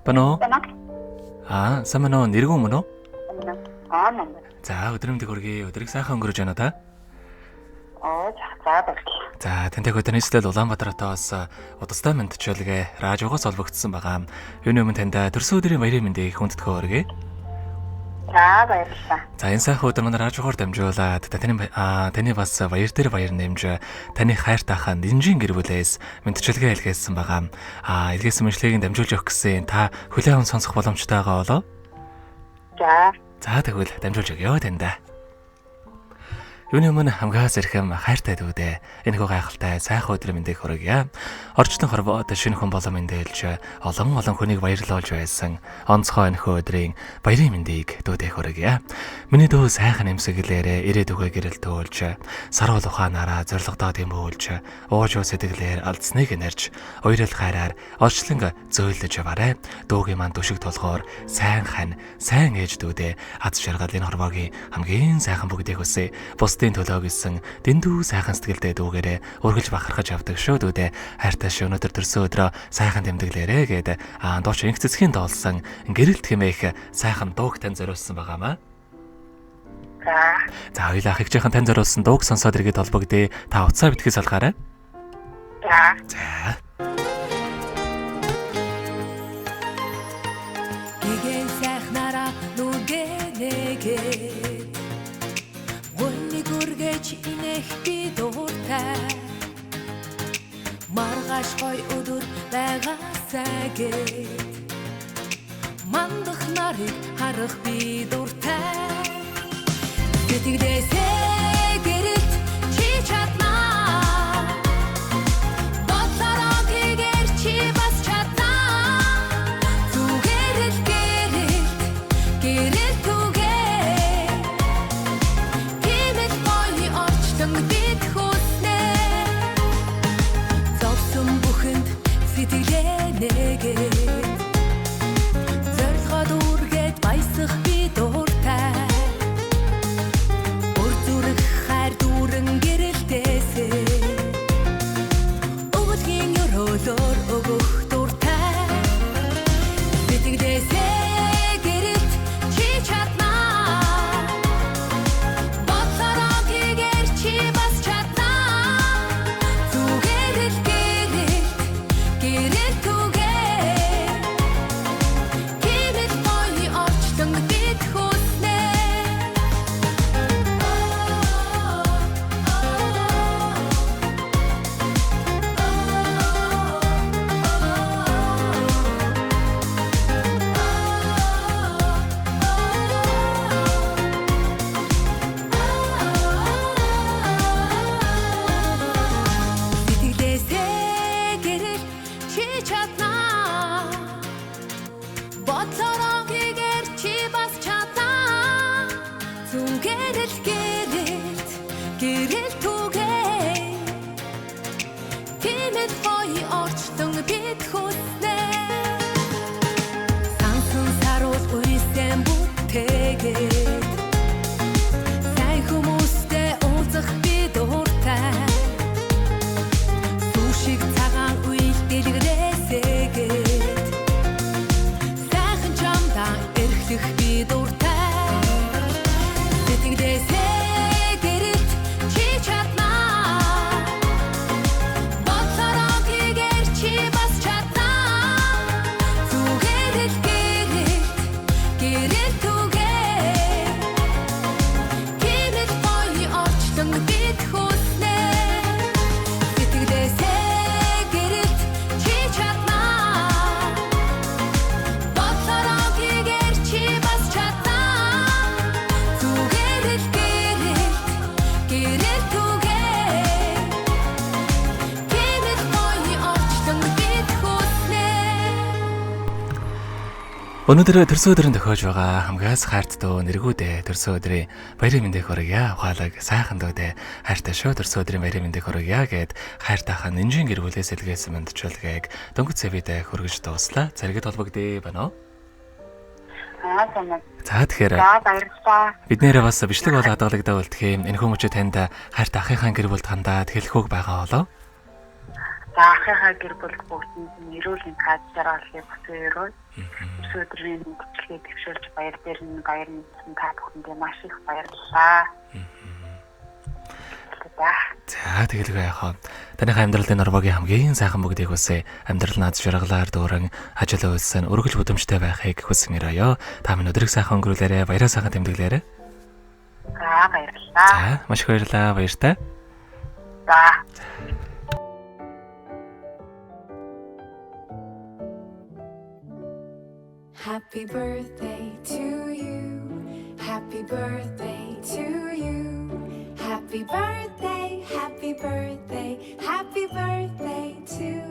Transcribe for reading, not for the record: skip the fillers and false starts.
Бано. Аа, сайн байна уу? Нэргүн мөн үү? Аа, мөн. За, өдрийн мэндийг хүргэе. Өдрийг сайхан өнгөрөөж байна та? Оо, за баярлалаа. За, тантай хөдөө нийслэл Улаанбаатар хотоос удастай мэндчилгээ радиогоос холбогдсон байгаа. Юуны өмнө танд төрсөн өдрийн баярын мэндийг хүндэтгэн хүргэе. За, баярлалаа. За, энэ сайхан өдөр манай радиогоор дамжуулаад таны бас баяр дээр баяр нэмж таны хайртай хаан Динжин гэр бүлээс мэндчилгээ илгээсэн байгаа. Илгээсэн мэндчилгээг дамжуулж өгөх гэсэн та хүлээн аван сонсох боломжтой байгаа болов? За. За, тэгвэл дамжуулж өгье таньда. Юуны өмнө хамгаас ирэхэм хайртай дүүдээ энэхүү гайхалтай сайхан өдрийн мэндийг хүргье. Орчлон хорвоод шинэ хүн болон мэндэлж олон олон хүнийг баярлуулж байсан онцгой энэхүү өдрийн баярын мэндийг дүүдээ хүргье. Миний дүү сайхан нэмсэглээрээ ирээдүгөө гэрэлтүүлж саруул ухаанаараа зорилгодоо тэмүүлж уужуу сэтгэлээр алдсныг нэрж уярл хайраар орчлон зөөлөж яваарай. Дүүгийн маань түшиг толгоор сайн хань сайн ээж дүүдээ аз жаргал энэ хорвоогийн хамгийн сайхан бүгдийг хүсье. Бусдын төлөө гэсэн дэндүү сайхан сэтгэлтэй дүүгээрээ үргэлж бахархаж явдаг шүү дүүдээ. Хайртай шүү, өнөөдөр төрсөн өдрөө сайхан тэмдэглээрэй гээд дууч инх цэцгийн тоолсон гэрэлт хэмээх сайхан дууг тань зориулсан байгаамаа. За. За, хоёлаа ахыгчийн тань зориулсан дууг сонсоод иргэд холбогдъё. Та уцаа битгий салгаарай. За. За. Гэгэн сайхнараа нүгэнэгээ үргэж инех би дуртай. Маргааш гой өдөр байгаасай гэд мандах нарыг харах би дуртай. Сэтгэлээсээ гэрэлт чи чаднаа. Бодлороо тэгэр чи бас чаднаа. Зүгээр л гэрэлт гэрэлт бид хүснэ. Зовсон бүхэнд сэтгэлээ нэгээд зорилгоод үргээд баясах би дуртай. Өр зүрх хайр дүүрэн гэрэлтээсээ өгөлгийн өрөөлөөр өгөх дуртай. Сэтгэлээсээ гэрэлт чи чаднаа. Бодлороо тэгэр чи бас чаднаа. Зүгээр л гэрэлт гэрэлт түгээ. Тийм л гоё орчлон бид хүснэ. Сэтгэлээсээ гэрэл чи чаднаа. Бодлороо гэгэр чи бас чаднаа. Зүгээр л гэрэлт гэрэл түгээ. Тийм л гоё орчлон бид хүснэ. Сансан саруул уйсан бүтээгээд сайн хүмүүстэй уулзах би дуртай. Сүү шиг цагаан үйл дэлгэрээсээгээд сайхан чамдаа эрхлэх би дуртай. Сэтгэлээсээ гэрэлт чи чаднаа. Бодлороо тэгэр чи бас чаднаа. Зүгээр л гэрэлт гэрэлт түгээ. Тийм л гоё орчлон бид хүснэ. Сэтгэлээсээ гэрэлт чи чаднаа. Бодлороо тэгэр чи бас чаднаа. Зүгээр л гэрэлт гэрэлт түгээ. Тийм л гоё орчлон бид хүснэ. Өнөөдөр төрсөн өдрийн тохиож байгаа хамгаас хайрт дөө нэргүүдээ төрсөн өдрийн баярын мэндийг хүргье. Ухаалаг сайхан дүүдээ хайртай шүү, төрсөн өдрийн баярын мэндийг хүргье гэд хайртай хаан Нинжин гэр бүлээс илгээсэн мэндчилгээг дөнгөж цэвэдэ хүргэж дууслаа. Зэрэгэд холбогдъё байна уу? Аа, сайн. За, тэгэхээр За, баярлалаа. Бид нэрээ бас бичлэг бол хадгалагдаа үлдэх юм. Энэхүү мөчөө танд хайртай ахынхаа гэр бүлд хандаад хэлэх үг байгаа болов? За ахыхаа гэр бүл бүгдэнд нь эрүүл мэнд хаад жаргалыг хүсэн өрөө. Өдрийн мэндчилгээ дэвшүүлж баяр дээр нь баяр мэдсэн та бүхэндээ маш их баярлалаа. За. За тэгэлгүй яхаа. Таныхаа амьдралын норвогийн хамгийн сайхан бүгдийг хүсье. Амьдрал над жаргалаар дүүрэн ажил үйлсэн өргөлж бүдэмжтэй байхыг хүсэн өрөөё. Та минь өдрийг сайхан өнгөрүүлээрэ, баяраа сайхан тэмдэглээрэ. За баярлалаа. За маш их баярлалаа. Баяртай. За. Happy birthday to you. Happy birthday to you. Happy birthday, happy birthday, happy birthday to